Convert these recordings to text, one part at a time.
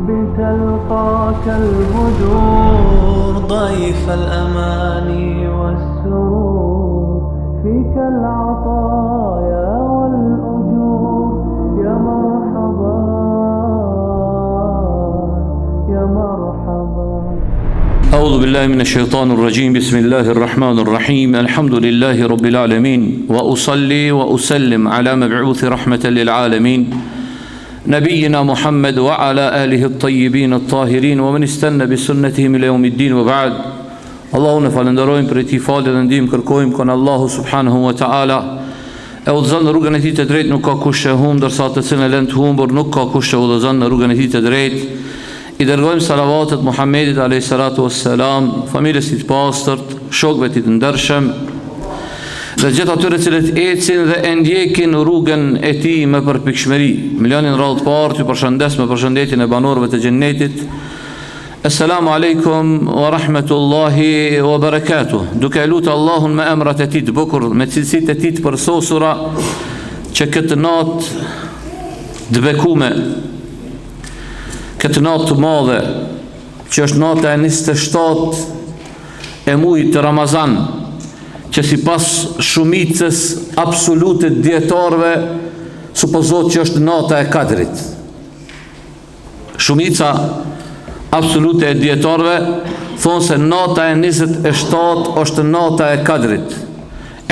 تلقاك البدور ضيف الأماني والسرور فيك العطايا والأجور يا مرحبا يا مرحبا أعوذ بالله من الشيطان الرجيم بسم الله الرحمن الرحيم الحمد لله رب العالمين وأصلي وأسلم على مبعوث رحمة للعالمين نبينا محمد وعلى آله الطيبين الطاهرين ومن استنى بسنتهم إلى يوم الدين وبعد Allahun e falënderojmë prej tij falje dhe ndihmë kërkojmë kon Allahu subhanahu wa ta'ala e udhëzon në rrugën e tij të drejtë nuk ka kush e humb ndërsa të cilin e lën të humbur nuk ka kush e udhëzon në rrugën e tij të drejtë i dërgojmë salavatet Muhammedit alayhi salatu wassalam familjes tij të pastërt shokëve të tij të ndershëm dhe gjithë atyre të cilët ecin dhe e ndjekin rrugën e tij me përpikshmëri. Më lëni në radhë të parë t'ju përshëndes me përshëndetjen e banorëve të xhennetit. Esselamu alejkum wa rahmetullahi wa barakatuh. Duke e lutë Allahun me emrat e tij të bukur, me cilësitë e tij të përsosura që këtë natë të bekume, këtë natë të madhe, që është nata e 27 e mujit të Ramazan, që sipas shumicës absolute të dijetarëve supozohet që është nata e Kadrit. Shumica absolute e dijetarëve thonë se nata e 27 është nata e Kadrit.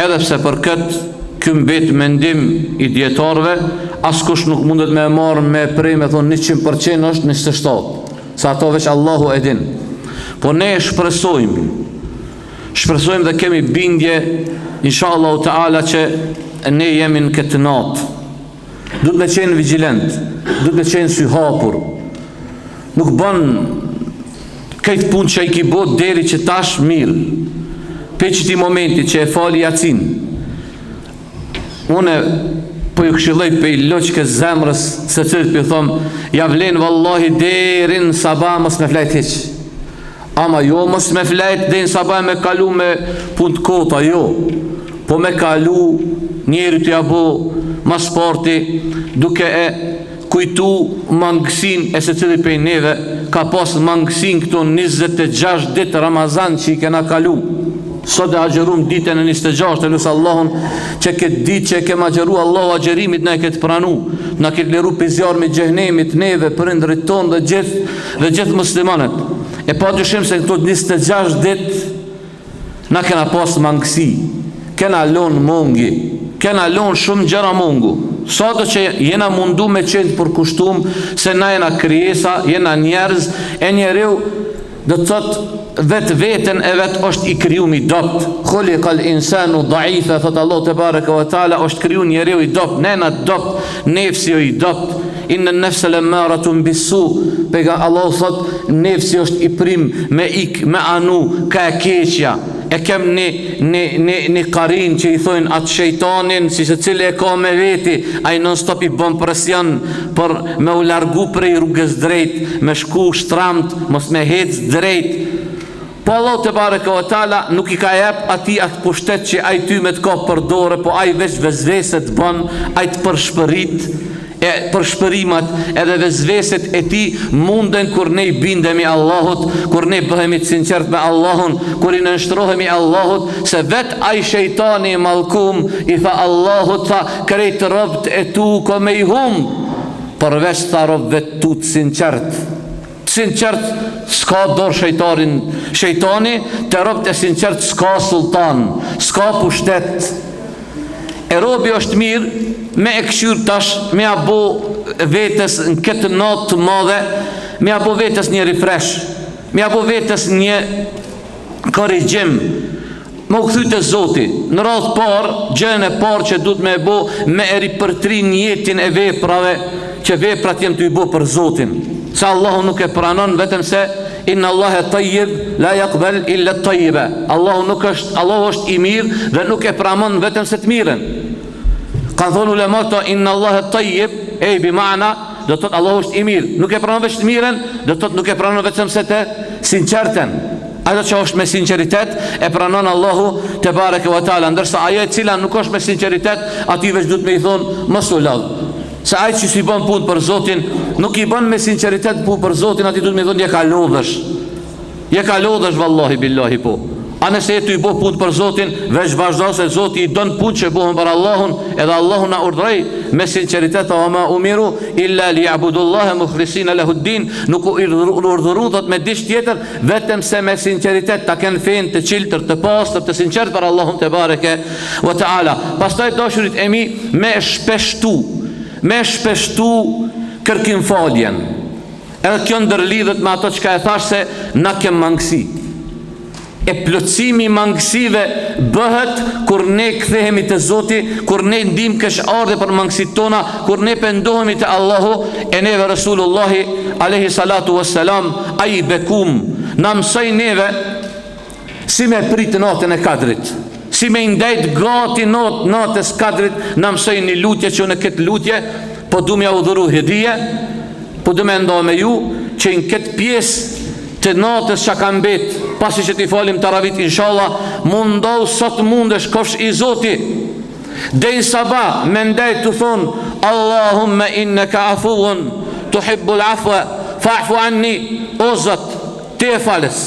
Edhe pse për këtë ky mbet mendim i dijetarëve, askush nuk mundet me e marrë me pre me thonë 100% është 27, se ato veç Allahu e din. Po ne shpresojmë, shpresojmë dhe kemi bindje, insha Allahu Teala që ne jemi në këtë natë. Duhet me qenë vigjilent, duhet me qenë syhapur. Nuk bën krejt punë që i ki bo deri që tash mirë. Pej qëtij momenti që e fali jacinë. Unë po ju këshilloj pej loqkës zemrës secilit po i thom, ja vlen vallahi deri në sabah mos me flajt hiç. Ama jo mos me flajt deri në sabah me kalu me punë të kota, jo. Po me kalu njeri tu ja bo mas parti duke e kujtu mangësinë e secilit prej neve ka pas mangësinë këto 26 ditë Ramazan që i kena kalu. Sot e agjërum ditën e 26 e lus Allahun që këtë ditë që e kem agjëru Allahu agjërimit na e ketë pranu, na ketë liru prej zjarmit xhehnemit neve, prindërit tonë dhe gjithë dhe gjithë muslimanët. E pa dyshim se këto 26 ditë Na kena pas mangësi, kena lon mongi, kena lon shumë gjëra mungu. Sado që jena mundu me qenë të përkushtum, se na jena krijesa, jena njerëz, e njeriu do të thotë vetë veten e vet është i krijum i dobt. Khuliqal insanu dhaifa, thot Allahu tebareke ve teala, është kriju njeriu i dobt, ne jena të dobt, nefsi o i dobt. Inna nefse lemmaratun bisu Pega Allahu thot Nefsi është i prim me ik me anu ka e keqja E kem një, një, një, një karin që i thojnë atë shejtanin Si secili e ka me veti Ai non stop i bon presion Për me u largu prej rrugës drejt Me shku shtramt Mos me hec drejt Po Allahu tebareke ve teala nuk i ka jep atij atë pushtet që ai ty me të kap për dore, po ai veç vesvese të bën, ai të përshpërit, e përshpërimat edhe vesveset e tij munden kur ne i bindemi Allahut, kur ne bëhemi të sinqert me Allahun, kur i nënshtrohemi Allahut, se vet ai shejtani i mallkum i tha Allahut tha krejt robt e tu ko me i humb, përveç tha robve tu të sinqert. Sinqert s'ka dorë shejtarin shejtani te robt e sinqert s'ka sulltan s'ka pushtet e robi është mirë me e kqyr tash me ja bo vetes në këtë natë të madhe me ja bo vetes një refresh me ja bo vetes një korrigjim Me u kthy te Zoti, në radhë të parë, gjënë e parë që duhet me e bo, me e ripërtri nijetin e veprave, që veprat jem tu i bo për Zotin. Se Allahu nuk e pranon vetëm se inna Allahe tayyib la yaqbal illa tayyiba. Allahu nuk është, Allahu është i mirë dhe nuk e pranon vetëm se të mirën. Kanë thonë ulemat inna Allahe tayyib, ej bi ma'na, do të thotë Allahu është i mirë, nuk e pranon veç të mirën, do të thotë nuk e pranon vetëm se të sinqertën. Ajo që është me sinqeritet e pranon Allahu tebareke ve teala, ndërsa ajo e cila nuk është me sinqeritet, atij veç duhet me i thonë mos u lodh. Se ai që s'i bën punë për Zotin, nuk i bën me sinqeritet punë për Zotin, atij duhet me i thonë je ka lodhesh. Je ka lodhesh vallahi billahi po. A nëse je tu i bo punë për Zotin, veç vazhdo se Zoti i don punë që bohen për Allahun, edhe Allahu na urdhëroi me sinqeritet wa ma umiru illa li ya'budullaha mukhlisina lahu din, nuk u urdhëru thot me diç tjetër, vetëm se me sinqeritet ta kenë fenë të çiltër, të pastër, të sinqertë për Allahun tebareke ve teala. Pastaj dashurit e mi me shpeshtu, me shpeshtu kërkim faljen. Edhe kjo ndërlidhet me ato çka e thashë se na kem mangësi. E plotësimi i mangësive bëhet kur ne kthehemi te Zoti, kur ne ndim keqardhje për mangësitë tona, kur ne pendohemi te Allahu e neve Resulullahi alejhi salatu vesselam, ai i bekum, na mësoi neve Si me prit natën e Kadrit, si me i ndejt gati not, natës Kadrit, na mësoi një lutje që unë këtë lutje, po du me jau dhuru hedije, po du me nda me ju, që në këtë pjesë të natës që ka mbet, pasi që t'i falim taravit inshallah, mundohu sa të mundesh kofsh i zoti, deri n'sabah me ndejt tu thonë, Allahumme inneka afuun, tuhibbul afwa, fa'fu anni, o Zot, ti je falës,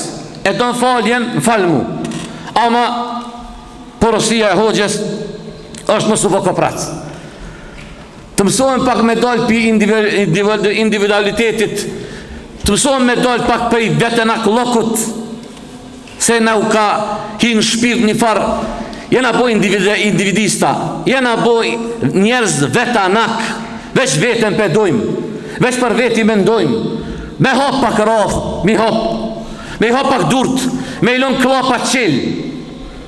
E don faljen, më fal mu. Ama porosia e hoxhës është mos u bë koprac. Të mësohem pak me dal pi individualitetit, të mësohem me dal pak prej vetanakllokut, se na u ka hi në shpirt një farë, jena bo individista, jena bo njerëz vetanak, veç veten pe dojmë, veç për veti mendojmë, me hap pak rafë, mi hap Me i hap pak durt, me i lon kllapat çel,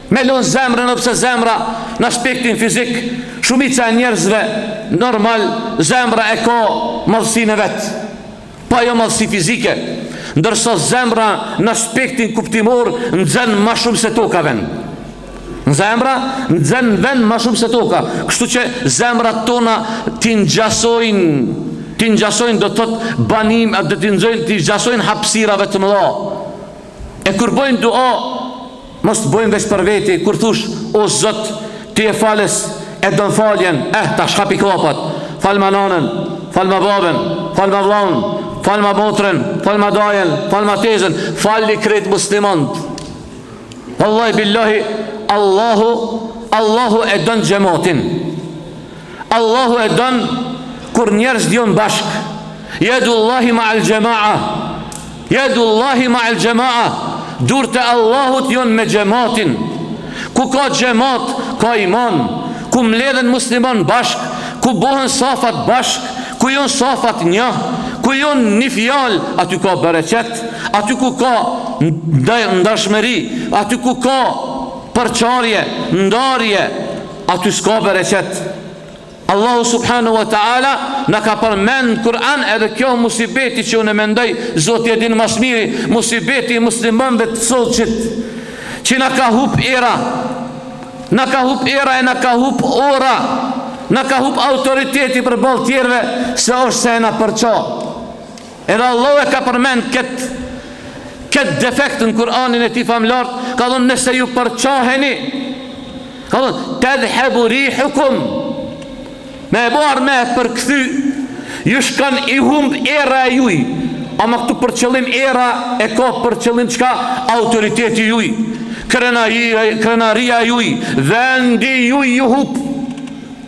me lon zemrën edhe pse zemra në aspektin fizik, shumica e njerëzve normal zemra e ka madhësinë e vet. Po ajo madhësi fizike, ndërsa zemra në aspektin kuptimor nxen ma shumë se toka vend. Zemra nxen vend ma shumë se toka. Kështu që zemrat tona t'i ngjasojnë, t'i ngjasojnë do të thotë banim, do t'i ngjojnë, t'i ngjasojnë hapësirave të mëdha. E kur bojnë dua, mos të bojmë veç për veti, kur thush, o Zot, ti je falës, e don faljen, eh, tash hapi kllapat, falma nanën, falma babën, falma vllaun, falma motrën, falma dajën, falma tezën, fali krejt muslimant. Wallahi billahi Allahu Allahu e don xhematin. Allahu e don kur njerëzit janë bashk. Jedullahi ma'al xhema'a. Jedullahi ma'al xhema'a. Durt e Allahut janë me xhematin. Ku ka xhemat, ka iman. Ku mbledhen musliman bashk, ku bohen safat bashk, ku janë safat një, ku janë një fjalë, aty ka bereqet. Aty ku ka ndashmëri, aty ku ka përçarje, ndarje, aty s'ka bereqet. Allahu subhanahu wa ta'ala na ka përmend në Kur'an edhe kjo musibeti që unë mendoj, Zoti e din ma s'miri, musibeti i muslimanëve të sotshit, që na ka hup era, na ka hup era e na ka hup ora, na ka hup autoriteti përballë tjerëve, se është se jena përça. Edhe Allahu e ka përmend këtë këtë defekt në Kur'anin e Tij famëlartë, ka thonë nëse ju përçaheni, ka thonë tedhhebu rihukum, me e marrë me e përkthy, ju shkon i humb era e juj, ama këtu për qëllim era e ka për qëllim çka autoriteti juj, krenaria, krenaria juj, vendi juj ju hup,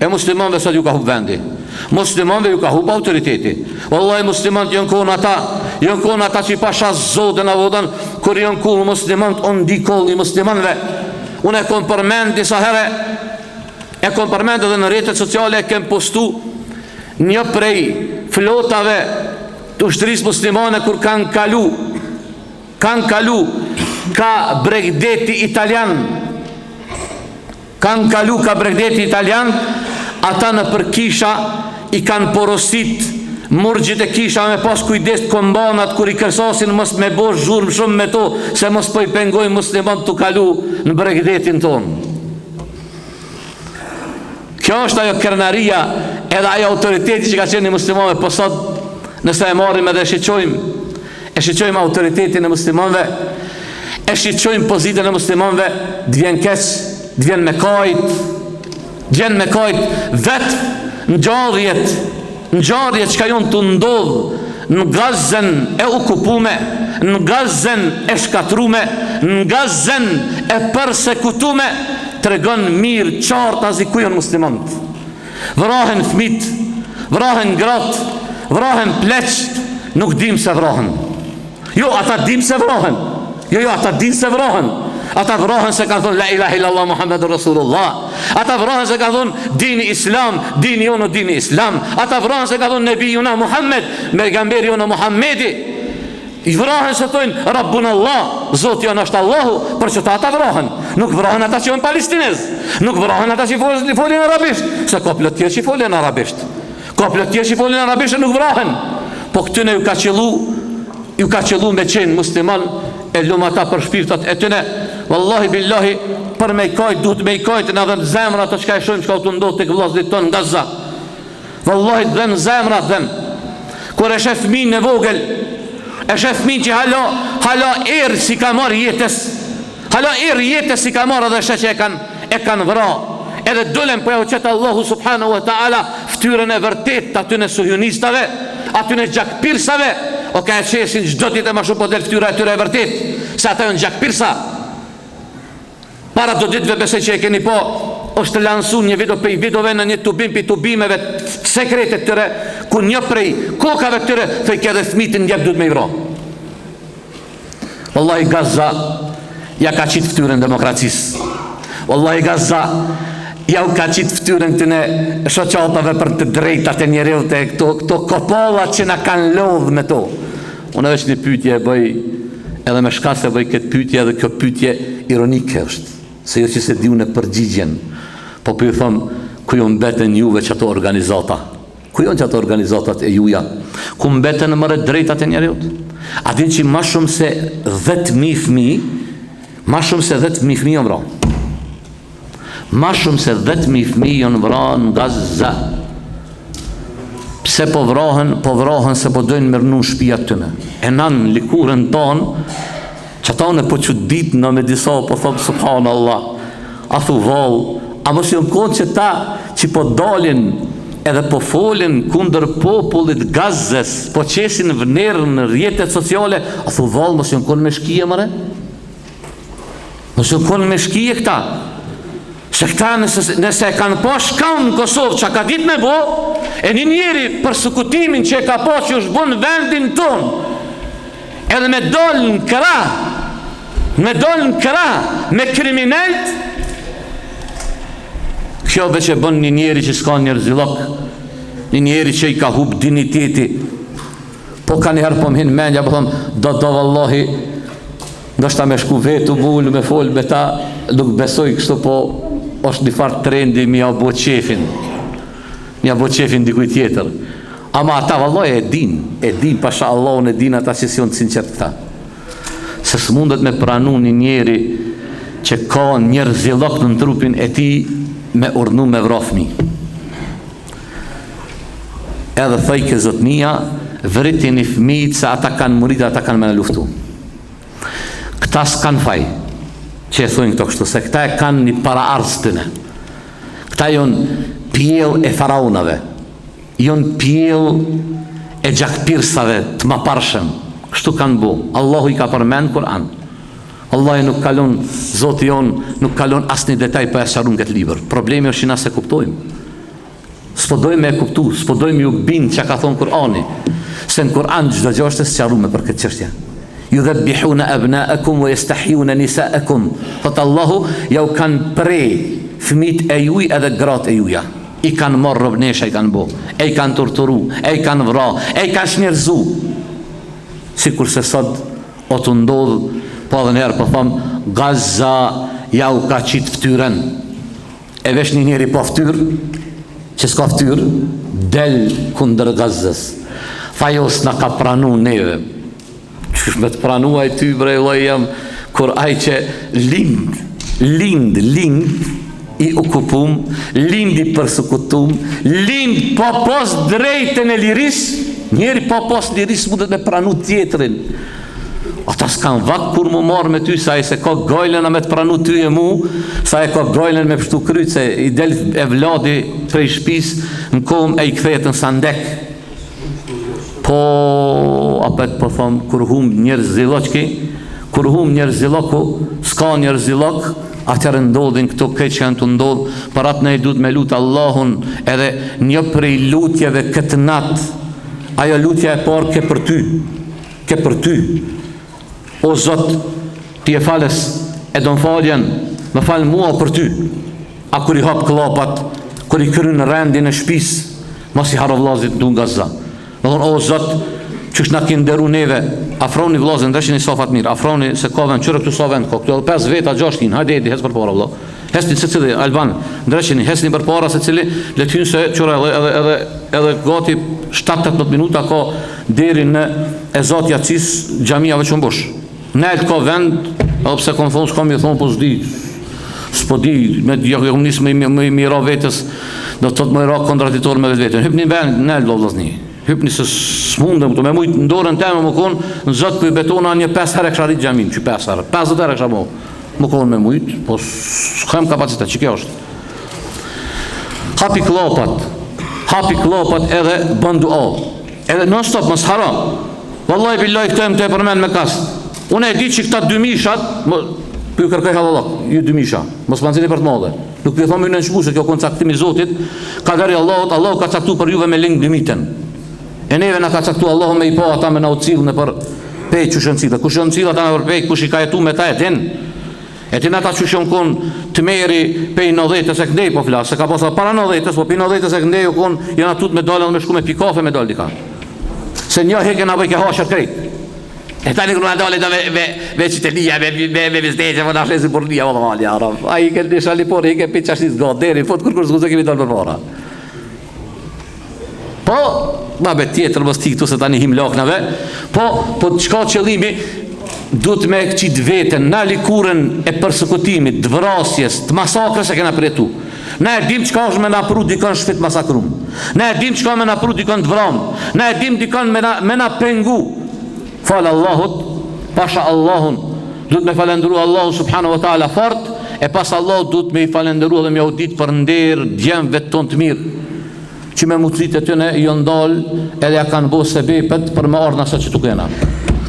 E muslimanëve sot ju ka hup vendi. Muslimanëve ju ka hup autoriteti. Wallahi muslimanët janë kon ata, janë kon ata që i pasha Zotin a vodën, kur janë kon muslimanët u ndi kolli i muslimanëve. Unë e kom përmend disa herë, e kom përmend edhe në rrjetet sociale e kem postu një prej flotave të ushtrisë muslimane kur kanë kalu kanë kalu ka bregdeti italian Kanë kalu ka bregdeti italian, ata nëpër kisha i kanë porosit murgjit e kishave me pas kujdes kombanat kur i kërsasin mos me bo zhurmë shumë me to se mos po i pengojnë muslimant tu kalu në bregdetin tonë. Kjo është ajo krenaria edhe ajo autoriteti që ka qenë i muslimanëve, po sot nëse e marrim edhe e shiqojmë, e shiqojmë autoritetin e muslimanëve, e shiqojmë pozitën e muslimanëve, të vjen keq, të vjen me kajt, të vjen me kajt vetë ngjarjet. ngjarjet çka jonë tu ndodhë në Gazen e okupume, në Gazen e shkatrume, në Gazen e persekutume, tregon mirë qartazi ku janë muslimant. Vrahen fmit, vrahen gratë, vrahen pleqt, nuk dim pse vrahen. Jo, ata dim pse vrahen. Jo, jo, ata din se vrahen. Ata vrahen se kanë thonë La ilaha illallah Muhammedur Rasulullah. Ata vrahen se kanë thonë dini islam, dini jonë dini islam. Ata vrahen se kanë thonë nebijuna Muhammed, pejgamberi jonë Muhammedi. I vrahen se thonë Rabbun Allah, Zoti jonë është Allahu, për qëta ata vrahen. Nuk vrahen ata që janë palestinez. Nuk vrahen ata që folin arabisht, se ka plot tjerë që folin arabisht. Ka plot tjerë që folin arabisht e nuk vrahen. Po këtyne ju ka qëllu, ju ka qëllu me qenë musliman e lum ata për shpirtat e tyne. Wallahi billahi për me i kajt duhet me i kajt na dhem zemra ato çka e shohim çka tu ndodh tek vëllazërit tonë në Gaza. Wallahi të dhem zemra të dhem. Kur e sheh fëmin e vogël, e sheh fëmin që hala hala erë s'i ka marrë jetës. Hala erë jetës s'i ka marrë edhe sheh që e kanë e kanë vra. Edhe dolën po jau qet Allahu subhanahu wa taala fytyrën e vërtetë të atyne sionistave, atyne gjakpirsave, o ka e qesin çdo ditë e ma shumë po del fytyra e tyre e vërtetë, se ata janë gjakpirsa. Para do ditëve besoj që e keni po, është lansu një video prej videove në një tubim prej tubimeve sekrete të tyre, ku një prej kokave të tyre thojke edhe fëmijët në djep duhet me i vra. Wallahi Gaza ja ka qitë ftyrën demokracisë. Wallahi Gaza ja u ka qitë ftyrën këtyne shoqatave për të drejtat e njeriut e këto, këto kopollat që na kanë lodhë me to. Unë veç një pyetje e bëj edhe me shkas e bëj këtë pyetje edhe kjo pyetje ironike është. Se jo që s'e di unë përgjigjen, po po ju thom ku ju mbeten juve qato organizata. Ku janë qato organizatat e juja? Ku mbeten more drejtat e njeriut? A din që ma shumë se 10.000 fëmijë, ma shumë se 10.000 fëmijë janë vra. Ma shumë se 10.000 fëmijë janë vra në Gaza. Pse po vrahen? Po vrahen se po dojnë me rrnu shpijat tyne. E na në likurën tonë, Qata unë po çuditna me disa po thom subhanallah. A thu vallë, a mos jon konë qëta që po dalin edhe po folin kundër popullit Gazes, po qesin vnerë në rrjetet sociale, a thu vallë mos jon konë me shkije more? Mos jon konë me shkije këta? Se këta nëse, nëse e kanë pa shkaun në Kosovë që ka ditë me bo, e një njeri persekutimin që e ka pa që është bo në vendin tonë, Edhe me dal në krah, me dal në krah me kriminelt, kjo veç e bën një njeri që s'ka njerëzillok, një njeri që i ka hup dinjiteti, po kanjëherë po më hin mendja, po thom, do do vallahi, ndoshta me shku vetë u ul, me fol me ta, nuk besoj kështu po është një farë trendi me ja bo qefin, me ja bo qefin dikujt tjetër. Ama ata vallahi e din, e din pasha Allahun e din ata që s'jonë të sinqertë këta. Se s'mundet me pranu një njeri që ka njerëzillok në trupin e tij me urdhnu me vra fmi. Edhe thojke zotnia, vritini fmijt se ata kanë m'u rrit, ata kanë me na luftu. Këta s'kanë faj që e thojnë këto kështu, se këta e kanë një paraardhës tyne. Këta jonë pjellë e faraonave. Jonë pjellë e gjakpirsave të maparshëm. Kështu kanë bo. Allahu i ka përmend n'Kur'an. Allahu nuk ka lon, Zoti jonë nuk ka lon asnjë detaj pa e sqaru në këtë libër. Problemi është që na s'e kuptojmë. S'po dojmë me e kuptu, s'po dojmë ju bind çka ka thonë Kur'ani. Se në Kur'an çdo gjë është e sqarume për këtë çështje. Judhebbihune ebnaekum ve jestahjune nisaekum. Thot Allahu, jau kanë pre fëmijët e juj edhe gratë e juja. I kanë marrë robnesha i kanë bo, e i kanë torturu, e i kanë vra, e i kanë çnjerëzu. Sikurse sot o tu ndodh, po edhe njëherë po thom, Gaza jau ka qitë ftyrën. E veç një njeri pa ftyrë, që s'ka ftyrë, del kundër Gazës. Tha jo s'na ka pranu neve. Qysh me të pranu ai ty bre vllai jem kur ai që lind, lind, lind i okupum, lind i persekutum, lind pa pas drejtën e lirisë, njeri pa pas lirisë mundet me pranu tjetrin. Ata s'kanë vakt kur mu marrë me ty, se ai s'e ka gajlen a me të pranu ty e mu, se ai ka gajlen me pshtu kryt, se i del evladi prej shpis në kom e i kthehet në sandek. Po, apet po thom, kur humb njerëzillëki, kur humb njerëzillëku, s'ka njerëzillëk, atëherë ndodhin këto krejt që janë tu ndodh, për atë ne duhet me lut Allahun edhe një prej lutjeve këtë natë, ajo lutja e parë ke për ty, ke për ty. O Zot, ti je falës, e don faljen, më fal mua për ty. A kur i hap kllapat, kur i kryn rendin e shpisë, mos i harro vllazit tu nga za. Me thonë, o Zot, qysh na ke nderu neve, afroni vllazën, ndreqini safat mirë, afroni se ka vend, qyre këtu sa vend ka, këtu edhe 5 veta, 6 hinë, hajde Edi, hec përpara vëlla. Hecni secili, Alban, ndreqini, hecni përpara secili, le të hynë se qyre edhe edhe edhe edhe gati 7-18 minuta ka deri në ezan t'jacisë, xhamia veç u mbush. Nalt ka vend, edhe pse kom thonë, s'kam i thonë, po s'di, s'po di, me ja kom nis me me me ra vetes, do të thotë me ra kontradiktor me vetveten. Hypni vend nalt vëllazni. Hypni se s'mundem këtu me mujt në dorën teme me kon, në Zot po ju betona një 5 herë kisha rrit xhamin, që 5 herë, 50 herë kisha bo. Me kon me mujt, po s'kam kapacitet, që kjo është. Hapi kllapat, hapi kllapat edhe bën dua. Edhe non stop mos harro. Wallahi billahi këto jam tu e përmend me kast. Unë e di që këta dy mishat, më, po ju kërkoj hallallok, ju dy misha, mos ma nxini për të madhe. Nuk po ju thom ju nënçmu se kjo kon caktim i Zotit, kaderi i Allahut, Allahu ka caktu për juve me lëng dymitën. E neve na ka caktu Allahu me i pa ata me na u cill nëpër Pejë qysh janë cill, kush janë cill ata nëpër Pejë, kush i ka jetu me ta e din. E din ata qysh janë kon tmerri pej nëdhetës e këndej po flas, se ka pas para nëdhetës, po pej nëdhetës e këndej u kon jena tut me dalë edhe me shku me pi kafe me dalë dika. Se një heke na bëjke hashër krejt. E tani kur na dalë do me me me qytelia me me me bizneqe po na shesin burrnia po vallë ja rab. Ai ke të shali por i ke pi çashti zgot deri fut kur kur s'guxo kemi dalë përpara. Po, babe tjetër mos ti këtu se tani him laknave. Po, po çka qëllimi duhet me qit veten na likurën e persekutimit, të vrasjes, të masakrës e kena përjetu. Na e dim çka është me na pru dikon n'shpi t'masakrum. Na e dim çka me na pru dikon të vram. Na e dim dikon me na, me na pengu. Falë Allahut, pasha Allahun, duhet me falënderu Allahun subhanahu wa taala fort, e pas Allahut duhet me i falënderu edhe me jau ditë për nder djemve tonë të mirë, që me mundësitë e tyne janë dalë edhe ja kanë bo sebepet për me ardhë na sot qëtu kena.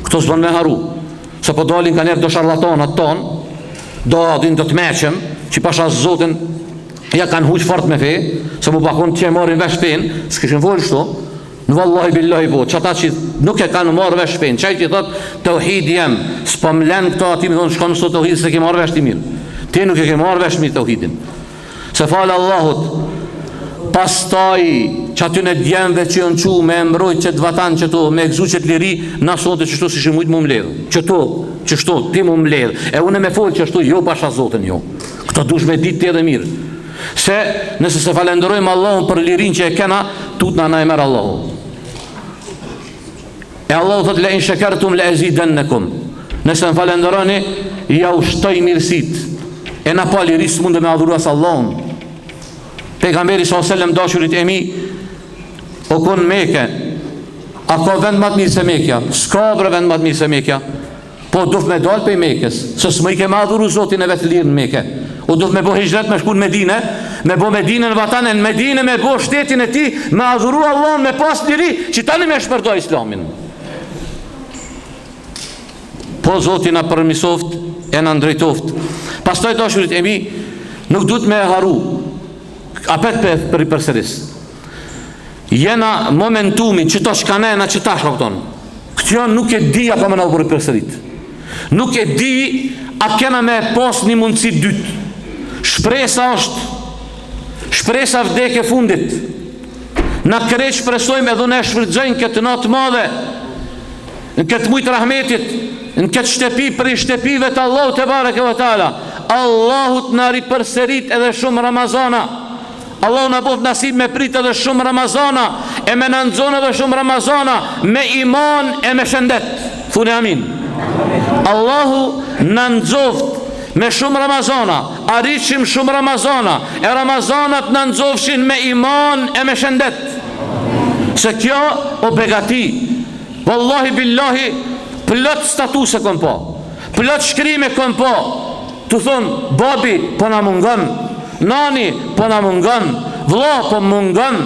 Këto s'bën me harru, se po dalin kanjëherë do sharlatonat tonë, do adin do të meqëm, që pasha zotin ja kanë huq fort me fe, se mu pakon që e marrin vesh fenë, s'kishin folë kështu, Në vallahi billahi po, qata që nuk e kanë marrë vesh fenë, qaj që thot teuhid jem, s'po më len këto aty më thonë shkon mëso teuhid s'e ke marrë vesh ti mirë. Ti nuk e ke marrë vesh mirë teuhidin. Se falë Allahut, pastaj qatyne djemve që janë çu me mbrojt qët vatan qëtu, me gëzu qët liri, na sonte qështu s'ishim mujtë mu mbledh. Qëtu, qështu, ti mu mbledh. E unë me folë qështu, jo pasha Zotin, jo. Këto dush me ditë ti edhe mirë. Se nëse s'e falenderojmë Allahun për lirinë që e kena, tutna na e merr Allahu. E Allahu thotë le in shakartum la azidannakum. Nëse më falenderoni, ja u shtoj mirësitë. E na pa liri s'mundem me adhuru as Allahun. Pejgamberi sallallahu alajhi wasallam dashurit e mi o kon Mekë. A ka vend më të mirë se Mekja? S'ka bre vend më të mirë se Mekja. Po duhet me dalë prej Mekës, se s'mujke me adhuru Zotin e vet lirë në Mekë. U duhet me bo hixhret me shku në Medine, me bo Medinën vatan e në Medine me bo shtetin e tij, me adhuru Allahun me pas liri, që tani me shpërnda Islamin. Po Zoti na përmisoft e na ndrejtoft. Pastaj dashurit e mi, nuk duhet me e harru. Apet pe për i përsëris. Jena momentumin që to çka ne na që tash kupton. Kjo nuk e di a ka me na u përsërit. Nuk e di a kena me pas një mundësi dytë. Shpresa është shpresa vdek e fundit. Na krejt shpresojmë edhe ne shfrytëzojmë këtë natë të madhe. Në këtë muj të rahmetit, në këtë shtëpi prej shtëpive të Allahut tebareke ve teala. Allahu të na ripërsërit edhe shumë Ramazana. Allahu na boftë nasib me prit edhe shumë Ramazana e me na nxon edhe shumë Ramazana me iman e me shëndet. Thuni amin. Allahu na nxoft me shumë Ramazana, arritshim shumë Ramazana, e Ramazanat na nxofshin me iman e me shëndet. Se kjo o begati. Wallahi billahi. Plot statuse kom pa. Plot shkrime kom pa. Tu thonë, babi po na mungon, nani po na mungon, vlla po mungon,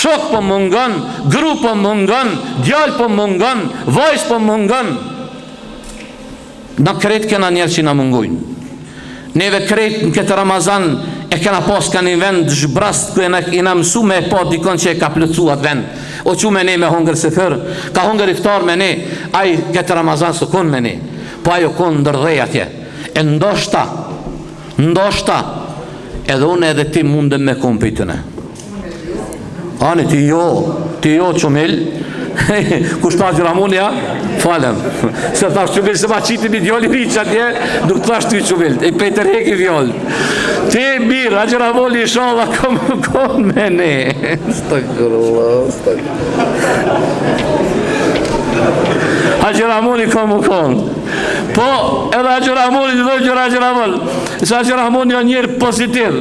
shok po mungon, gru po mungon, djalë po mungon, vajzë po mungon. Na krejt kena njerëz që na mungojnë. Neve krejt në këtë Ramazan e kena pas ka një vend zhbrast ku jena, jena mësu me e pa dikon që e ka plotësu atë vend. O çu me ne me hongër syfyr, ka hongër iftar me ne, ai këtë Ramazan s'o kon me ne, po ai o kon ndër dhe atje. E ndoshta, ndoshta, edhe unë edhe ti mundem me kon prej tyne. Ani, ti jo, ti jo qumil, kush ta gjëramon ja, falem. Se thash qumil, se ma qiti një djali riq atje, nuk thash ty qumil, e Peter heki fjalë. Ti mirë, a gjëramoni inshallah, kom, kom me ne. Stagfirullah, stagfirullah. Haxhi Rahmoni kom u kon. Po, edhe Haxhi Rahmoni, të dhojë gjëra Haxhi Rahmon. Se Haxhi Rahmoni o njeri pozitiv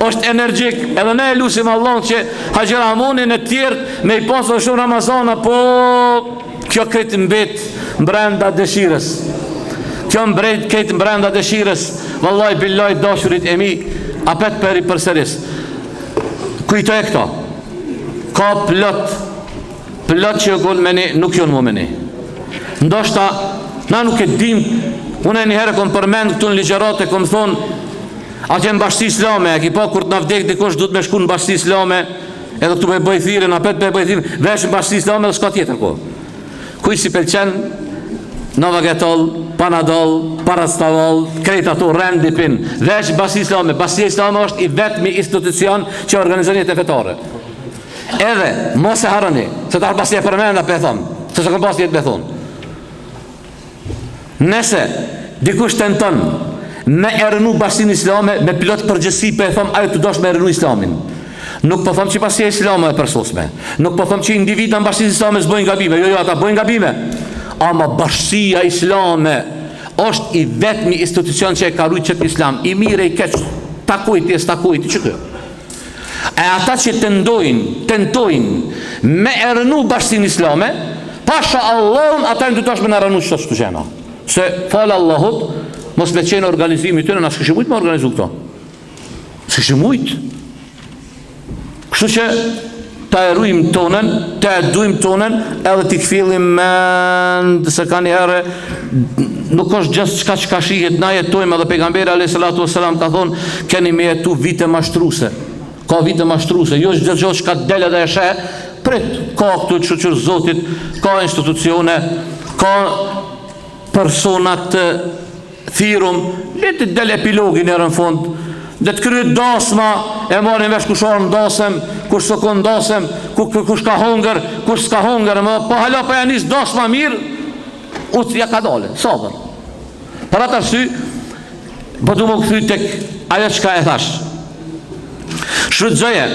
është energjik, edhe ne e lusim Allahun që Haxhi Rahmonin e tjerët me i pasë shumë Ramazana, po kjo krejt mbet mbrenda dëshirës. Kjo mbet krejt mbrenda dëshirës. Vallahi billahi dashurit e mi, apet po e ripërsëris. Kujtoje këto. Ka plot plot që u me ne, nuk jonë më me ne. Ndoshta na nuk e dim, unë një herë kom përmend këtu në ligjëratë kom thonë Atje në bashkësi islame, e ki pa kur të na vdek dikush duhet me shku në bashkësi islame, edhe këtu po e bëj thirrjen, apet po e bëj thirrjen, veç në bashkësi islame dhe s'ka tjetër ku. Kujt s'i pëlqen Novagetol, Panadol, Paracetamol, krejt ato rendi pin. Veç bashkësi islame, bashkësia islame është i vetmi institucion që organizon jetën fetare. Edhe mos e harroni, se tash pasi e përmenda po e them, se s'e kam pas nijet me thonë. Nëse dikush tenton me e rrënu bashkësinë islame me plot përgjegjësi po e them ai tu dasht me rrënu islamin. Nuk po them që bashkësia islame e përsosme. Nuk po them që individët në bashkësinë islame s'bëjnë gabime. Jo, jo, ata bëjnë gabime. Ama bashkësia islame është i vetmi institucion që e ka rujt qët islam, i mirë e i keq, takoj ti e s'takoj ti që kjo. E ata që tendojnë, tentojnë me e rënu bashkësinë islame, pasha Allahun, ata janë tu dasht me na rënu qëto qëto gjena. Se falë Allahut, mos me qenë organizimi tyne, na s'kishim mujtë me organizu këto. S'kishim mujtë. Kështu që ta e rujmë tonën, ta e dujmë tonën, edhe t'i kthjellim mend se ka njëherë nuk është gjithçka çka shihet, na jetojmë edhe pejgamberi alayhi salatu wasalam ka thonë keni me jetu vite mashtruse. Ka vite mashtruse, jo çdo gjë çka del edhe e sheh, prit, ka këtu shyqyr Zotit, ka institucione, ka persona të thirrum, le të del epilogi në në fund, dhe të kryet dasma, e marrin vesh kush në dasëm, kush s'o kon n'dasëm, ku, kush ka hongër, kush s'ka hongër, më, po hala po ja nis dasma mirë, u ja ka dalë, sabër. Për atë arsye, po du m'u kthy tek ajo çka e thash. Shfrytëzoje,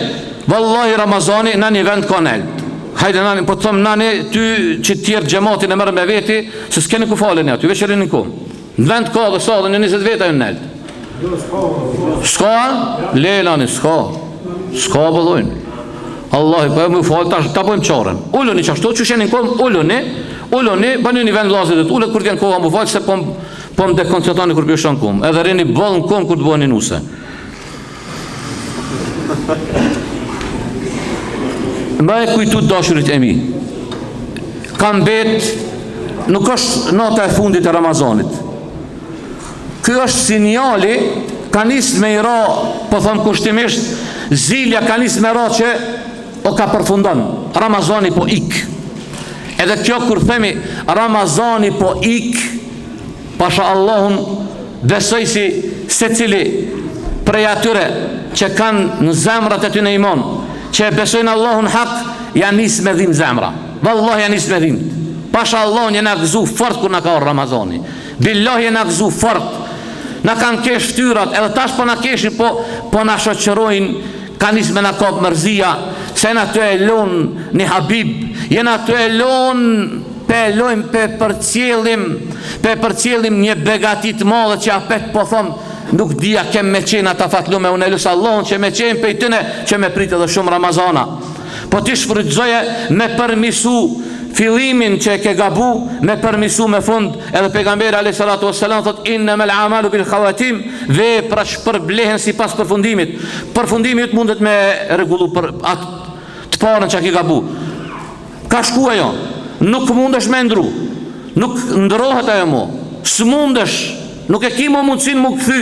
vallahi Ramazani në një vend ka nelt. Hajde nani, po të thom nani, ty që tjerë xhematin e merr me veti, se s'keni ku faleni aty, veç rrini n'kom. Në vend ka dhe sa dhe një 20 veta janë nelt. S'ka, le nani, s'ka. S'ka po thojnë. Allahi, po e më falë, ta, ta bëjmë qarën. Uluni qashtu, qysh jeni n'kom, uluni, uluni, bëni një vend vllazën dhe të ulet, kur t'vjen koha më falë, se po, po më dekoncentroni kur pjeshon kum. Edhe rrini boll në kom kur të bëni nuse. Më e kujtu dashurit e mi. Ka mbet, nuk është nata e fundit e Ramazanit. Ky është sinjali, ka nis me i ra, po thom kushtimisht, zilja ka nis me ra që o ka përfundon. Ramazani po ik. Edhe kjo kur themi Ramazani po ik, Pasha Allahun, besoj si secili prej atyre që kanë në zemrat e tyne iman, që e besojnë Allahun hak, ja nis me dhimt zemra. Vallahi ja nis me dhimt. Pasha Allahun jena gëzu fort kur na ka ardh Ramazani. Billahi jena gëzu fort. Na kanë kesh ftyrat, edhe tash po na keshin, po, po na shoqërojnë, ka nis me na kap mërzia, se jena tu e lon një habib, jena tu e lon Pe lojmë, pe përcjellim, pe përcjellim një begati të madhe që apet po thom, nuk di a kem me qenë ata fatlume, unë e lus Allahun që me qenë pej tyne, që me prit edhe shumë Ramazana. Po ti shfrytëzoje me përmisu. fillimin që e ke gabu me përmisu me fund edhe pejgamberi alayhi salatu wassalam thot innamal a'malu bil khawatim veprat shpërblehen sipas përfundimit përfundimi yt mundet me rregullu për atë të parën që ke gabu Ka shku ajo, nuk mundesh me ndru, nuk ndrohet ajo mo, s'mundesh, nuk e ki mo mundësin mu kthy,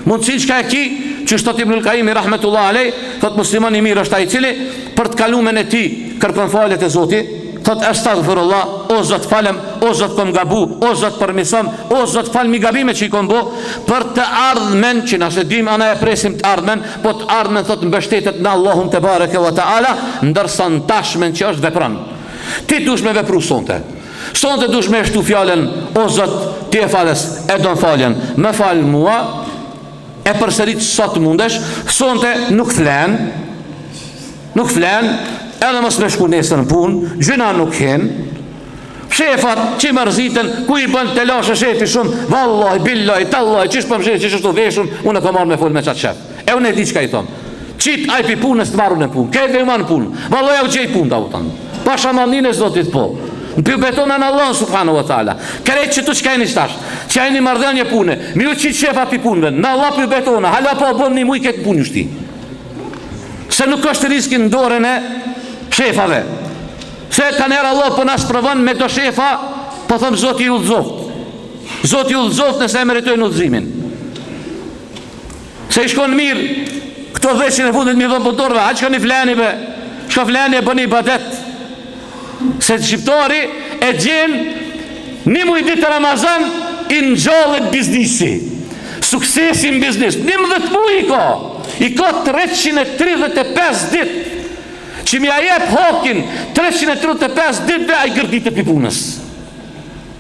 mundësin çka e ki, qysh thot Ibnul Kajimi rahmetullah alej, thot musliman i mirë është ai i cili, për të kalumen e tij, kërkon falje te Zoti, thot estagfirullah, o Zot falem, o Zot kom gabu, o Zot përmisom, o Zot falmi gabime që i kom bo, për të ardhmen, që na s'e dim a na e presim të ardhmen, Po të ardhmen thotë mbështetet në Allahun tebareke ve teala, ndërsa në tashmen që është vepron. Ti dush me vepru sonte. Sonte dush me shtu fjalën o Zot, ti je falës, e don faljen. Më fal mua, e përsërit sa të mundesh, sonte nuk flen. Nuk flen, edhe mos me shku nesër në punë, gjynah nuk hin. Shefat që mërziten, ku i bën telashe shefi shumë, vallahi, billahi, tallahi, qysh po më qysh është veshun, unë e kam marrë me fol me qat shef. E unë e di çka i thom. Qit ai pi punës të marrë në punë. Krejt e marrë në punë. Vallahi jau gjej punë ta utan. Pasha madhninë e Zotit po. Në pju betona në Allah subhanahu wa taala. Krejt që tu çka jeni tash, që jeni marrëdhënie pune, me ju qit shefa pi punëve. Në Allah pju betona, hala po bën një muj këtë punë ju Se nuk është riski në dorën e shefave. Se kanherë Allah po na sprovon me do shefa, po thom Zoti ju udhëzoft. Zoti ju udhëzoft nëse e meritojnë udhëzimin. Se i shkon mirë, këto dheshin e fundit mi dhënë punëtorëve, hajt shkoni fleni be, shko fleni e bëni ibadet. Se shqiptari e gjen një muj ditë Ramazan i ngjallet biznisi. Suksesi në biznis, 11 muj i ka, i ka 335 ditë. Që m'ja jep hakin 335 ditëve ai gërditet pi punës.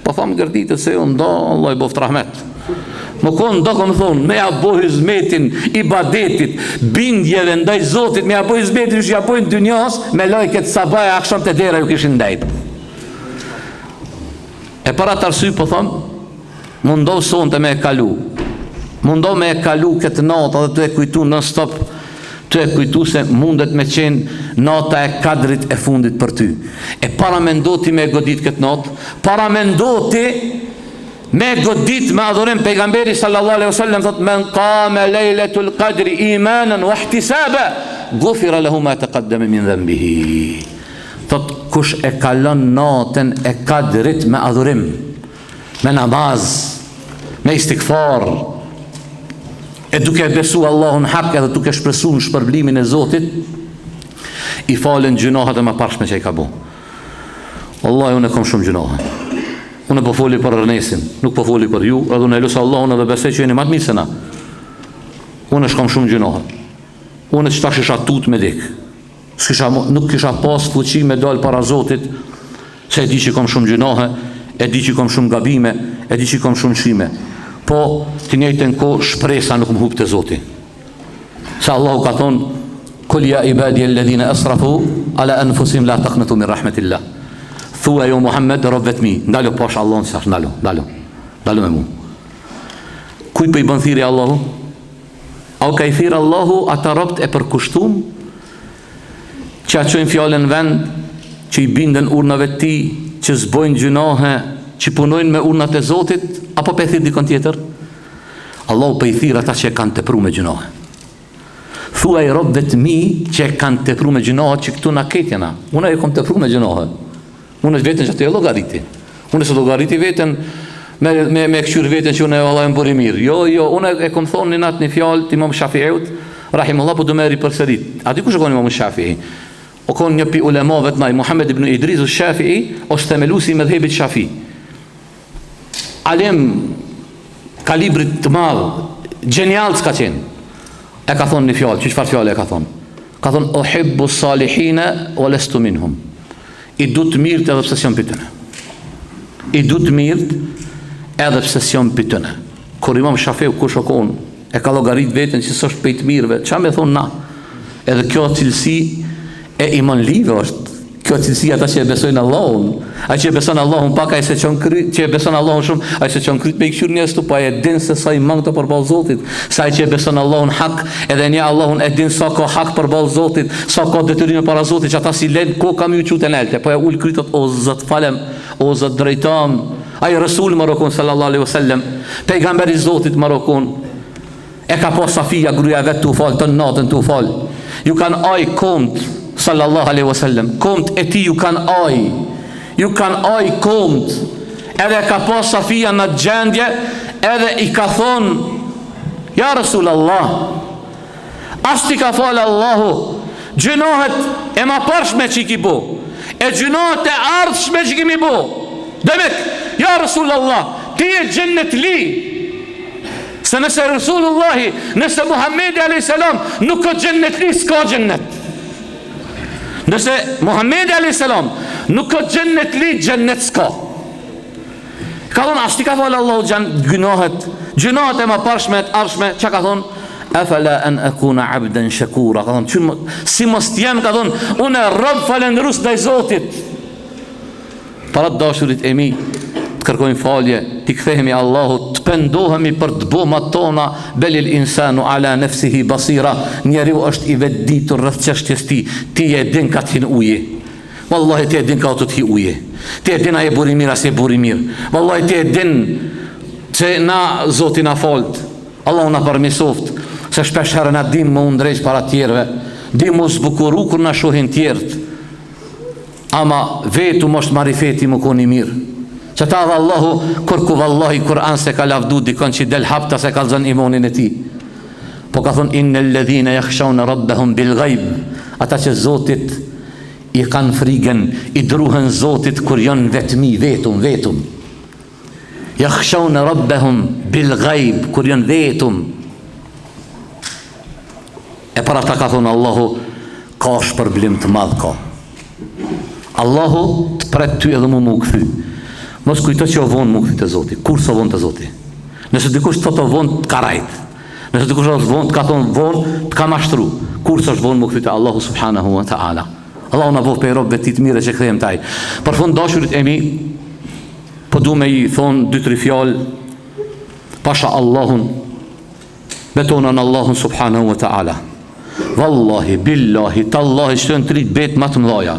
Po tham gërditet se jo ndo, Allah i boftë rahmet. Më konë do kom thonë, me ja bo hyzmetin ibadetit, bindjeve ndaj Zotit, me ja bo hyzmetin që ja bojnë dynjas, melajket sabah e aksham te dera ju kishin ndejt. E për atë arsye po thom, mundohu sonte me e kalu. Mundohu me e kalu këtë natë edhe tu e kujtu non stop, tu e kujtu se mundet me qenë nata e kadrit e fundit për ty. E paramendo ti me e godit këtë natë, paramendo ti me e godit me adhurim pejgamberi sallallahu alaihi wasallam thot men qama lejletul qadri imanan wa ihtisaba gufira lahu ma taqaddama min dhanbihi. Thot kush e kalon natën e kadrit me adhurim, me namaz, me istigfar, e duke e besu Allahun hak edhe duke shpresu në shpërblimin e Zotit, i falen gjynahet e mëparshme që i ka bo. Wallahi unë e kom shumë gjynahe. Unë po foli për Ernesin, nuk po foli për ju, edhe unë e lus Allahun edhe besoj që jeni ma të mirë se na. Unë e kom shumë gjynahe. Unë qetash isha tut me dek. S'kisha, nuk kisha pas fuqi me dal para Zotit, se e di që kom shumë gjynahe, e di që kom shumë gabime, e di që kom shumë lëshime. Po, të njëjtën kohë, shpresa nuk më hup te Zoti. Se Allahu ka thonë, Kul ja ibadi alladhina asrafu ala anfusihim la taqnatu min rahmetillah. Thuaj o Muhammed robëve të mi, ndalo pash Allahun sa ndalo, ndalo. Ndalo me mu. Kujt po i bën thirrje Allahu? A u ka i thirr Allahu ata robt e përkushtum që a çojnë fjalën në vend, që i binden urnave të tij, që s'bojnë gjynahe, që punojnë me urnat e Zotit, apo pe thirr dikon tjetër? Allahu po i thirr ata që e kanë tepru me gjynahe. Thuaj robëve të mi që e kanë tepru me gjynahe që këtu na krejt jena. Unë e kom tepru me gjynahe. Unë veten që atë e llogariti. Unë s'e llogariti veten me me me kqyr veten që unë vallahi jam burrë i mirë. Jo, jo, unë e kom thonë një natë një fjalë të Imam Shafiut, rahimullah, po du me ripërsërit. A di kush e kon Imam Shafii? O kon një pi ulemave të naj, Muhammed ibn Idris Shafii, është themeluesi i medhhebit Shafi. Alim kalibrit të madh, gjenial s'ka qenë. E ka thonë një fjalë, që çfarë fjalë e ka thonë? Ka thonë uhibbu salihina wa lastu minhum. I du të mirët edhe pse s'jam pi tyne. I du të mirët edhe pse s'jam pi tyne. Kur Imam Shafiu kush o kon, e ka llogarit veten që s'është prej të mirëve, ça me thonë na? Edhe kjo cilësi e imanlive është. Kjo cilësi ata që e besojnë Allahun, ai që e beson Allahun pak ai s'e çon kryt, që e beson Allahun shumë, ai s'e çon kryt me i kqyr njerëzit, po ai e din se sa i mangët përballë Zotit, se ai që e beson Allahun hak, edhe një Allahun e din sa ka hak përballë Zotit, sa ka detyrime para Zotit, që ata s'i len koka me ju çu te nalte, po e ul kryt o Zot falem, o Zot drejtom. Ai Resul more u kon sallallahu alaihi wasallam, pejgamberi i Zotit more u kon. E ka pa Safija gruja e vet tu fal tën natën tu fal. Ju kanë aj komt sallallahu alaihi wasallam. Komt e tij ju kanë aj. Ju kanë aj komt. Edhe e ka pa Safija në atë gjendje, edhe i ka thonë Ja Rasul Allah, a s't'i ka falë Allahu, gjynahet e maparshme që i ki bo, e gjynahet e ardhshme që ki me i bo. Demek, ja Rasul Allah, ti je xhennetli, Se nëse Resulullahi, nëse Muhammedi a.s. nuk ka xhennetli, s'ka xhennet. Nëse Muhammedi a.s. nuk ka xhennetli, xhennet s'ka. Ka thonë, a s't'i ka falë Allahu gjynahet, gjynahet e maparshme, të ardhshme, çka ka thonë? Efela en ekuna abden shekura, ka thonë, që, si mos t'jem, ka thonë, unë rob falënderus ndaj Zotit. Pra të dashurit e mi, të kërkojmë falje, t'i kthehemi Allahut, të pendohemi për të bëmat tona, belil insanu ala nefsihi basira, njeriu është i vetëditur rreth çështjes tij, ti e din ka të hin uji. Wallahi ti e din ka të të hi uji. Ti e din a je burrë i mirë a s'je burrë i mirë. Wallahi ti e din se na Zoti na falt. Allahu na përmirësoft, se shpesh herë na dim me u ndreq para tjerëve, dim me u zbukuru kur na shohin tjerët. Ama vetum është marifeti me kon i mirë. Qata edhe Allahu kurrku vallahi Kur'an s'e ka lavdu dikon që del haptas e kallzon imanin e tij. Po ka thonë innel ledhine jahshaune rabbehum bil gajb, ata që Zotit i kanë frigën, i druhen Zotit kur janë vetmi, vetum, vetum. Jahshaune rabbehum bil gajb, kur janë vetum. E për ata ka thonë Allahu, ka shpërblim të madh ka. Allahu të pret ty edhe mu m'u kthy. Mos kujto që o vonë m'u kthy te Zoti. Kurrë s'o vonë te Zoti. Nëse dikush të thotë o vonë, të ka rrejt. Nëse dikush është vonë, të ka thonë vonë, të ka mashtru. Kurrë s'është vonë m'u kthy te Allahu subhanahu wa ta'ala. Allahu na boftë prej robëve të tij të mirë që kthehen te ai. Për fund dashurit e mi, po du me i thonë dy tri fjalë pasha Allahun Betohna në Allahun subhanahu wa ta'ala. Vallahi, billahi, tallahi, qëto janë tri betë ma të mdhaja.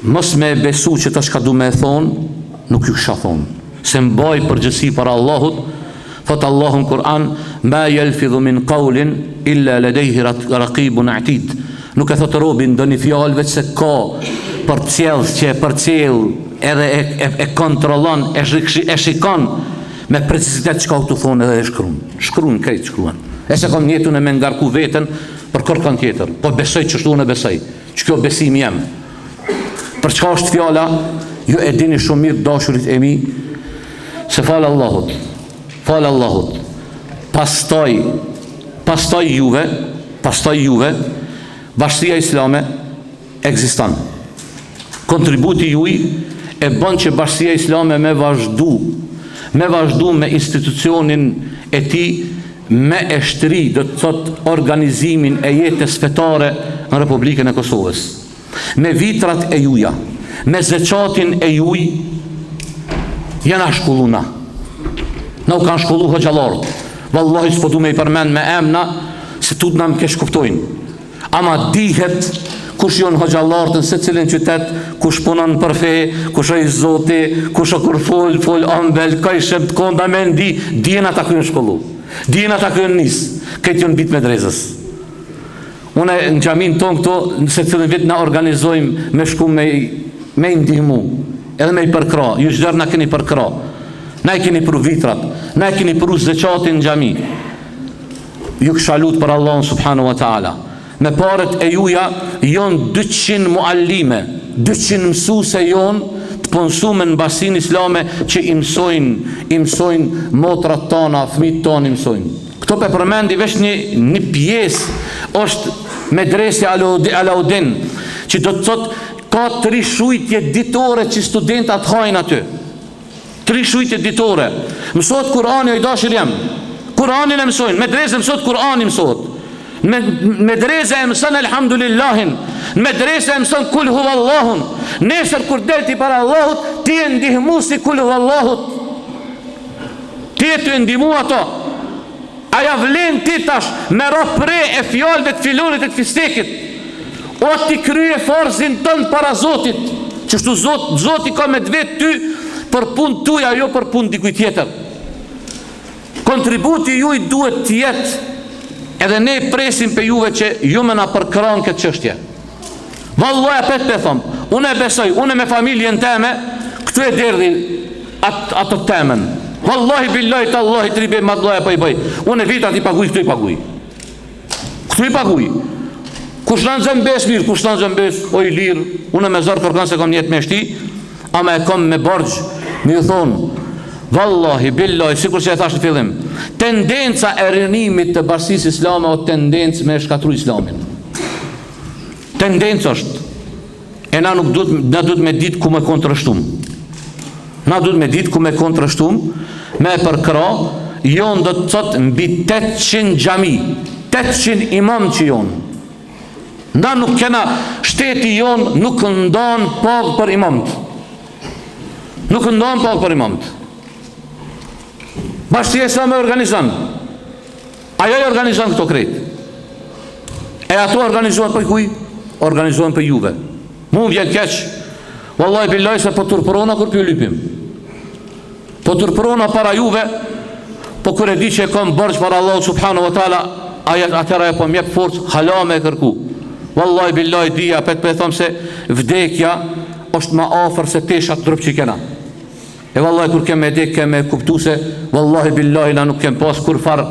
Mos me besu që tash çka du me thonë, nuk ju kisha thonë. Se mbaj përgjegjësi para Allahut, thot Allahu në Kur'an, ma jelfidhu min kaulin, illa ledejhi rakibun atid. Nuk e thot robi ndonjë fjalë veç se ka përcjellës që e përcjell edhe e, e, e kontrollon, e, e shikon Me precizitet çka u tu thonë edhe e shkrun. Shkrun, krejt shkruan. E s'e kom nijet unë me ngarku veten për kërkon tjetër. Po besoj qështu unë besoj. Që kjo besimi jem. Për çka është fjala, ju e dini shumë mirë dashurit e mi, se falë Allahut, falë Allahut, pastaj, pastaj juve, pastaj juve, bashkësia islame, ekziston. Kontributi juj e bën që Bashkësia Islame me vazhdu, me vazhdu me institucionin e tij, me e shtri, do të thotë organizimin e jetës fetare në Republikën e Kosovës. Me vitrat e juja, me zeqatin e juj, jena shkollu na. Na u kanë shkollu hoxhallarët. Vallahi s'po du me i përmend me emna, se tutna më keqkuptojnë. Ama dihet kush janë hoxhallarët në secilin qytet, kush punon për fe, kush është i zoti, kush o kur fol, fol ambel, kajshëm të konda me ndi, dihen ata ku janë shkollu. Dihen ata ku janë nis. Krejt janë bijtë medrezës. Unë në xhamin tonë këtu, në secilin vit na organizojmë me shku me me i ndihmu, edhe me i përkrah. Ju çdo na keni përkrah. Na i keni pru vitrat, na i keni pru zeqatin në xhami. Ju kisha lut për Allahun subhanahu wa taala. Me paret e juja jon 200 muallime, 200 mësuese jon të punësume në bashkësinë islame që i mësojnë, i mësojnë motrat tona, fëmijët tonë i mësojnë. Këto pe përmendi veç një një pjesë është medresja Alaudin, që do të thotë ka tri shujtje ditore që studentat hajnë aty. Tri shujtje ditore. Mësohet Kur'ani o i dashur jem. Kur'anin e mësojnë, medresë mësohet Kur'ani mësohet. Në medrese e mëson Elhamdulillahin, në medrese e mëson Kul Huvallahun. Nesër kur del ti para Allahut, ti je ndihmues i Kul Huvallahut. Ti je tu e ndihmu ato. A ja vlen ti tash me ra pre e fjalëve të filonit e të fistekit? O ti kryje farzin tënd para Zotit, qështu Zot, Zoti ka me të vet ty për punë tuja, jo për punë dikujt tjetër. Kontributi juj duhet të jetë edhe ne presim prej juve që ju me na përkrah n'këtë çështje. Vallahi apet pe thom, unë e besoj, unë me familjen teme, këtu e derdhi at, atë temën. Vallahi billahi tallahi tri be madllaja po i bëj. Unë vitrat i paguj, këtu i paguj. Këtu i paguj. Kush na nxën besë mirë, kush na nxën besë, o i lirë, unë me zor kërkon se kom nijet me shti, ama e kom me borxh, me ju thonë, vallahi, billahi, sikur që e thash në fillim, tendenca e rrënimit të bashkësisë islame o tendencë me shkatru islamin. Tendencë është. E na nuk duhet, na duhet me ditë ku me kon t'rreshtum. Na duhet me ditë ku me kon t'rreshtum, me e përkrah, jonë do të thotë mbi 800 xhami, 800 imam që jonë. Na nuk kena, shteti jonë nuk ndan pagë për imamët. Nuk ndan pagë për imamët. Bashkësia islame organizon. Ajo i organizon këto krejt. E ato organizohen prej kuj? Organizohen prej juve. Mu më vjen keq. Wallahi billahi se po turpërona kur po ju lypim. Po turpërona para juve, po kur e di që e kam borxh para Allahut subhanahu wa taala, ajo atëherë ajo po më jep forcë hala me kërku. Wallahi billahi di apet po e them se vdekja është më afër se teshat trup që kena. E vallahi kur kem me dek kem me kuptu se vallahi billahi na nuk kem pas kurrfar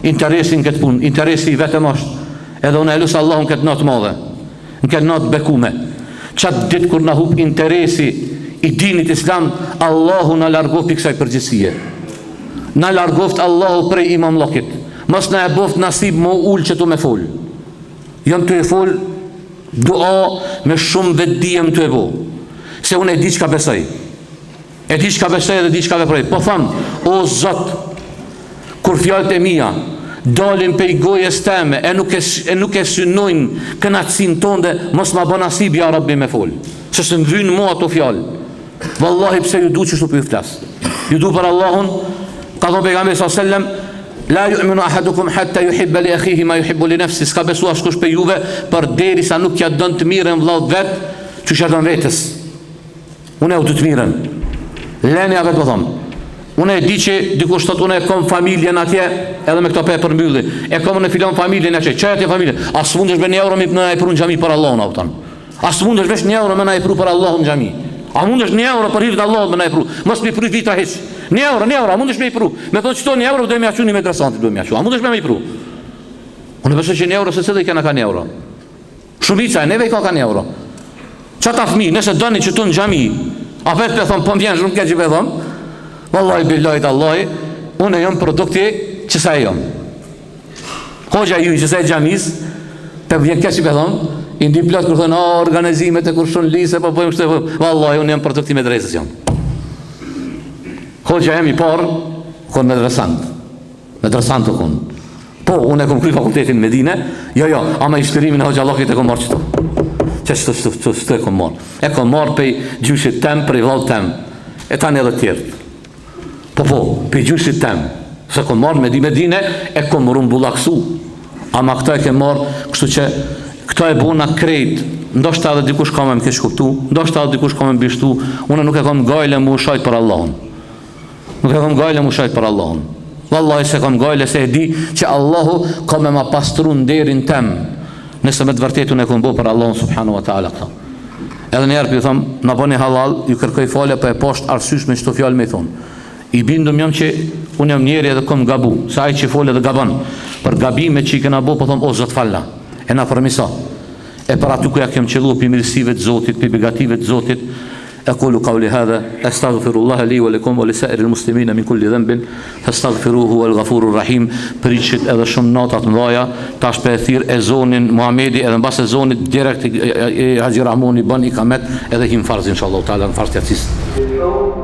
interesi në këtë punë, interesi i vetëm është edhe unë e lus Allahun këtë natë madhe, në këtë natë bekume, qatë ditë kur na hup interesi i dinit islam, Allahu na largoft prej kësaj përgjegjësie. Na largoft Allahu prej imamllokit. Mos na e boft nasib m'u ul qëtu me fol. Jam tu e fol dua me shumë vetëdije jam tu e bo. Se unë e di çka besoj. E di çka besoj dhe di çka veproj. Po tham, o Zot, kur fjalët e mia dalin pej gojës teme e nuk e, e nuk e synojnë kënaqësinë tënde, mos ma bë nasib ja Rabbi me fol. Se s'më vynë mua ato fjalë. Vallahi pse ju du qështu po ju flas. Ju du për Allahun, ka thonë pejgamberi sallallahu alajhi wasallam, La yu'minu ahadukum hatta yuhibba li akhihi ma yuhibbu li nafsi. S'ka besu askush prej juve përderisa nuk ja don të mirën vëllaut vet, qysh ja don vetes. Unë e du të mirën. Leni apet po thom. Unë e di që dikush thot unë e kom familjen atje, edhe me këto pe përmbylli. E kom në filon familjen atje. Çaj atje familjen? A s'mundesh me një euro me na e pru në xhami për Allahun, a kupton? A s'mundesh veç një euro me na e pru për Allahun në xhami? A mundesh një euro për hir të Allahut me na e pru? Mos me pru vitra hiç. Një euro, një euro, a mundesh me i pru? Me thonë qëto një euro do me ja çu një medresantit do me ja çu. A mundesh me i pru? Unë besoj që një euro secili kena ka një euro. Shumica e neve i ka ka një euro. Qata fëmi, nëse doni qëtu në xhami, apet pe thom, po më vjen shumë keq që pe thom, vallahi billahi tallahi, unë jam produkti qësaj jam. Hoxha ju qësaj xhamis, po më vjen keq që pe thom, i ndi plot kur thonë, oh, organizimet e kurshun lise, po bëjmë kështu, po, vallahi unë jam produkti medresës jam. Hoxha jem i parë, kon medresant. Medresant u kon. Po, unë e kom kry fakultetin në Medine, jo, jo, ama inspirimin e hoxhallokit e kom marrë qëtu. Që qëtu, qëtu, qëtu, qëtu e kom marrë. E kom marrë pej gjyshit tem, prej vllaut tem. E tani edhe tjerët. Po, po, pej gjyshit tem. Se kom marrë me di Medine, e kom rumbullaksu. Ama këto e kem marrë, kështu që këto e bona krejt, ndoshta edhe dikush ka me më keqkuptu, ndoshta edhe dikush ka me më bishtu, unë nuk e kom gajle mu shajt për Allahun. Nuk e kom gajle mu shajt për Allahun. Vallahi s'e kom gajle se e di që Allahu ka me ma pastru nderin tem. Nëse me të vërtetë unë e kom bo për Allahun subhanahu wa ta'ala këto. Edhe një herë po ju thom, na bëni hallall, ju kërkoj falje po e pashë t'arsyeshme qëto fjalë me i thonë. I bindum jam që unë jam njeri edhe kom gabu, se ai që fol edhe gabon. Për gabimet që i kena bo, po thom, o Zot falna, e na përmiso. E për aty ku ja kem qëllu pi mirësive të Zotit, pi begative të Zotit, Ekulu kauli hadha, estagfirullaha li wa lekum wa li sairil muslimina min kulli dhanbin, fastaghfiruhu huwal ghafurur rahim. Pritshit edhe shumë nata të mëdha, tash pe thirr ezonin Muhamedi edhe mbas ezonit direkt i Haxhi Rahmoni bën ikamet edhe him farz inshallah taala në farz të jacisë.